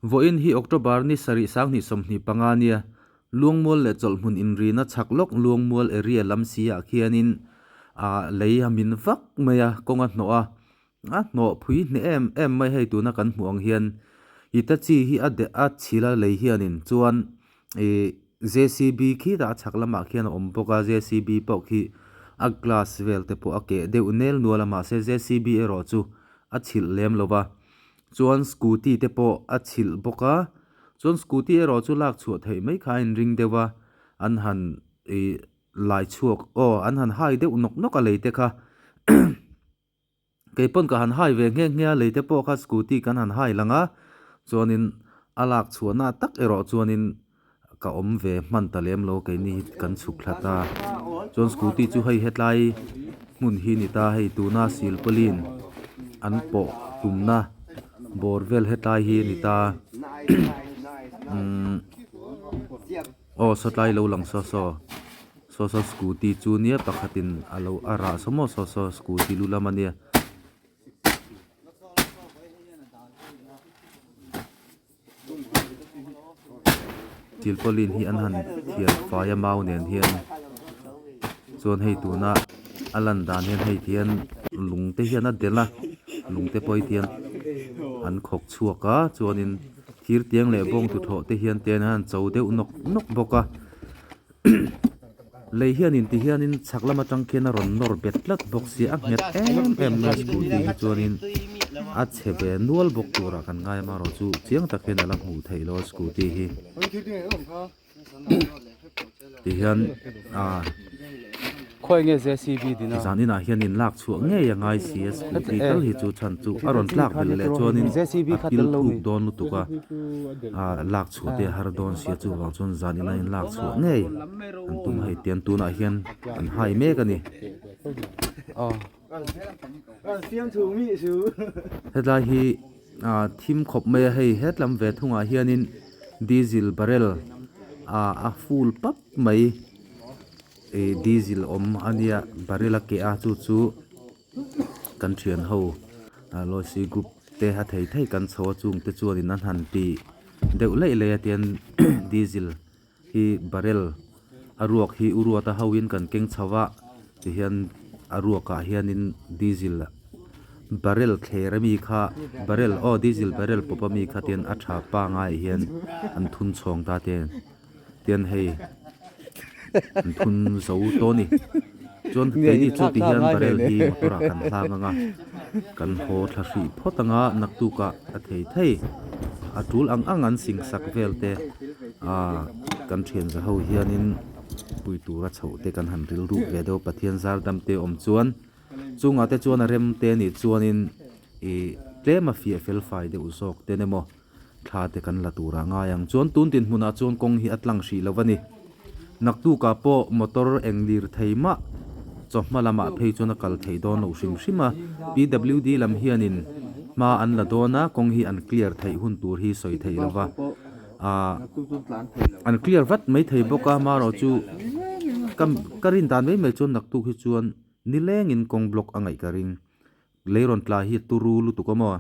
Vawiin hi October ni sarih sanghnih 25 nia Luangmual leh chawlhhmun inrina chhak lawk Luangmual area lam si ah khianin ah lei a min vak mai a, kawng a hnawh a, a hnawh phui hneh em em mai hei tuna kan hmuh ang hian Hitachi hi a deh a chhila lei hianin chuan ih JCB khitah a chhak lamah khian a awm bawk a JCB pawh khi a glass vel te pawh a keh deuh nel nual a mahse JCB erawh chu a chhilh lem lo va chuan scooty te pawh a chhilh bawk a chuan scooty erawh chu lak chhuah theih mai kha a inring deuh a an han ih lai chhuak aw an han hai deuh nawk nawk a lei te kha. Kei pawn ka han hai ve nghe nghe a, leite pawh kha scooty kan han hai lang a, chuanin a lak chhuahna tak erawh chuanin ka awm ve hman ta lem lo keini hi kan chhuk thla ta. Chuan scooty chu hei hetlai hmun hi ni ta hei tuna silpauline an pawh tumna bawr vel hetlai hi a ni ta umm aw sawtlai lo lang saw saw. Saw saw scooty chu nia pakhatin a lo a rah saw maw saw saw scooty lu lam a nia. Silpauline hi an han thian fai a mau nen hian chuan hei tuna a lan dan hian hei ti hian lung te hian a delh a lung te pawh hi ti hian an khawk chhuak a chuanin thir tiang leh bawng tuthawh te hian te an han cho deuh nawk nawk bawk a. Lei hianin ti hianin chhak lam atang khian a rawn nawr bet tlat bawk sia a nghet em em mai a scooty hi chuanin a chhe ve nual bawk turah kan ngai amaherawh chu chiang tak hian a la hmuh theih loh a scooty hi ti hian ah Khawi nge JCB din a? Zan inah hian in lak chhuah ngei a ngai si a scooty tal hi chu chhan chu a rawn tlak belh leh chuanin a pil thuk dawn lutuk a ah lak chhuah te a har dawn sia chuvang chuan zan inah in lak chhuah ngei an tum hei tian tunah hian an hai mek a ni. Hetlai hi ah thim khawp mai a hei hetlam ve thungah hianin diesel barrel ah a full pap mai. Ih diesel awm a nia barrel a keh a chu chu kan thian ho ah losi group te a thei thei kan chho a chung te chuanin an han ti deuh laih laih a tian diesel hi barrel a ruak hi u ruata ho in kan keng chho a tihian a ruakah hianin diesel barrel thler ami kha barrel aw diesel barrel pawp ami kha tian a tha pangai hian an thun chhawng ta te. Tian hei an thun zo tawh a ni. Chuan keini chu ti hian barrel hi motor ah kan hlang ang a, kan haw thla hrih phawt ang a, naktuk ah a thei thei a tul ang ang an sing sak vel te ah kan thian za ho hianin pui tura chhoh te kan han rilru ve deuh a Pathian zar dam te awm chuan chungah te chuan a rem te anih chuanin ih tlem a fiah fel fai deuh zawk ten emaw. Thla te kan la tur ah ngai ang. Chuan tun dinhmunah chuan kawng hi a tlang hrih lo a ni. Naktukah pawh motor eng lir thei mah chawhma lamah phei chuan a kal thei dawn loh hrim hrim a. PWD lam hianin hma an la dawn a, kawng hi an clear theih hun tur hi sawi theih lo va. Aaa an clear vat mai thei bawk a, marawh chu ka ka rin dan mai mai chuan naktuk hi chuan nilengin kawng block a ngaih ka ring. Lei rawn tla hi turu lutuk a maw?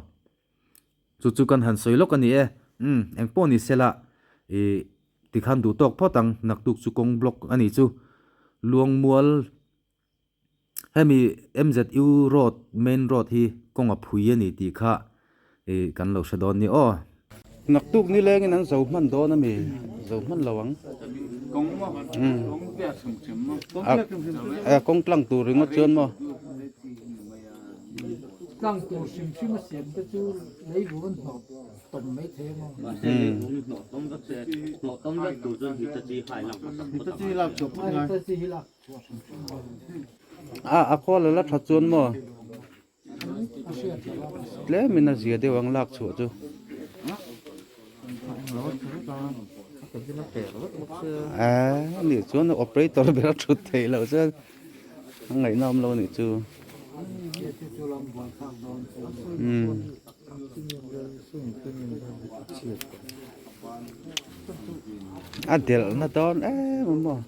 Chu chu kan han sawi lawk a ni e. Umm, eng pawh ni sela, ih, tikhan duh tawk phawt ang, naktuk chu kawng block a nih chu. Luangmual, hemi MZU road, main road hi kawng a phui a ni tih kha, ih, kan lo hre dawn ni aw. Naktuk nilengin an zo hman dawn a mi? Zo hman lo ang. Umm, a kawng tlang tur ringawt chuan maw? Tlang tur hrim hrim a siam te chu lei vur an hnawh tawm mai thei ang aw. Mahse lei vur hnawh tawm vek se, hnawh tawm vek tur chuan Hitachi hai lak hmasak phawt a ngai. Hitachi hi lak chhuah hrim hrim a ngai. A a khawl a la tha chuan maw? A hriat loh a. Tlem in a zia deuh ang lak chhuah chu. A nih chuan operator ber a thut theih loh chuan. A ngaihna awm lo anih chu. Umm. A delhna dawn em a maw.